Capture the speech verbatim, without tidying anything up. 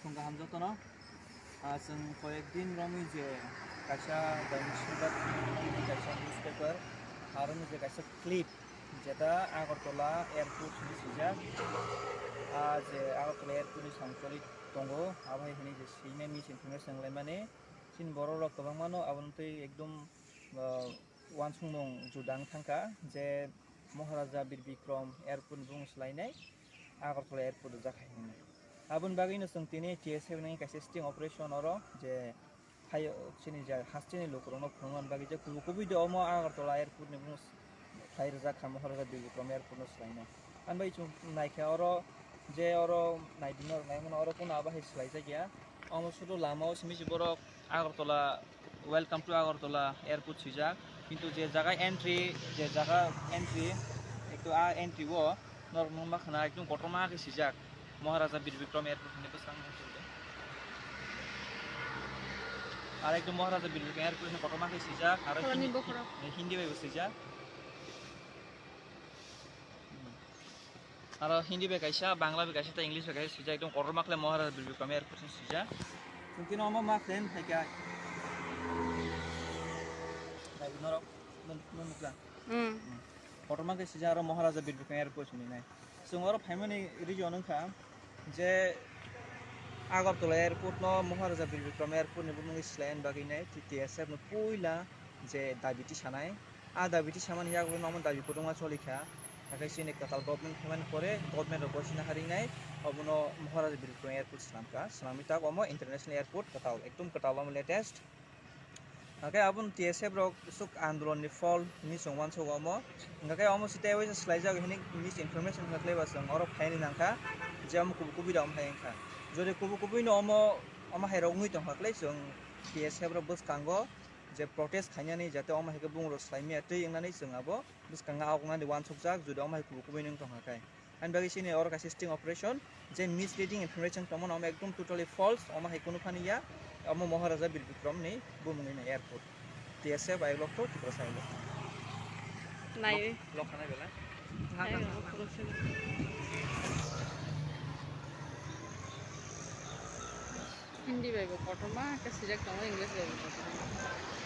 Chwng kaham jotono. Ah, chwng koyek din romwi je kaisa Dainik Sonbad T V, kaisa newspaper, aroni je kaisa clip, jeta Agartala Airport hinwi swijak. Ah, je Agartala Airport ni sangcholi tongo, abo hai hwnwi je swinai misinformation wnglaimani. Chini borok rok kwbangmano aboni twi ekdom, ah, uansukmung juda wng thangkha je Maharaja Bir Bikram Airport ni bumung swlainai Agartala Airport rijak hai hwnwi. Aboni bagwino chwng tini T S F ni kaisa sting operation oro je phaio chini je hasteni lukurokno phunukna bagwi je kubui kubui de omo Agartala Airport ni bumung khlai rijak kha Maharaja Bir Bikram Airport no swlainai. Ani bai chwng naikha oro je oro naidi norok naimano oro kunu abo hai swlaijakya. Omo sudu lama o simi se borok Agartala, "Welcome to Agartala Airport" swijak. Kintu je jaga entry, je jaga entry, ekto a entry o norok nukma khna ekdom kotorma khe swijak. Maharaja Bir Bikram Airport hinwi bwskango swijak. Ar ekdom Maharaja Bir Bikram Airport hinwi kotorma khe swijak. Aro Hindi, bokhorok. Hindi bai bo swijak. Aro Hindi bai kaisa, Bangla bai kaisa, tei English bai kaisa swijak, ekdom kotorma khlai Maharaja Bir Bikram Airport hinwi swijak. Chwng tini omo ma khlai hai kha. Nai norok, nung, nung nukla. Hmm. Hmm. Kotorma khe swijak aro Maharaja Bir Bikram Airport hinwi nai. Chwng oro phaimani reason wngkha je Agartala Airport no Maharaja Bir Bikram Airport ni bumungwi swlaina bagwi nai T S F no puila je dabi tisanai. A dabi tisamani yago omo dabi kwbangma choli kha. Hakhe chini kwtal government phaimani pore government rok gosina harinai obono Maharaja Bir Bikram Airport swnamkha. Swnamwi tak omo international airport kwtal, ekdom kwtal omo latest. Hakhe aboni T S F rok swk andolon ni phol hinwi chwng uansukgo omo. Hwnkhe omo se tei waisa swlaijak hinwi misinformation khlai ba chwng oro phaini nangkha je omo kubui kubui da omo hai wngkha. Jodi kubui kubui no omo, omo hai rok wngwi tongkha khlai chwng T S F rok bwskango je protest khainani jate omo hai khe bungrok swlaimaya twi wngnani chwng abo bwskango augnani uansukjak jodi omo hai kubui kubui no wng tongkha khe. Ani bagwi chini oro kaisa sting operation, je misleading information tongmani omo ekdom totally false, omo hai kunu phani ya, omo Maharaja Bir Bikram ni bumungni airport. T S F ayuk lokto, Tiprasa ayuk lokto. Naiwi. Lok-, lok khanai belai. Ayuk lokto. Hindi bai bo kotorma khe swijak tongo, English bai bo kotorma.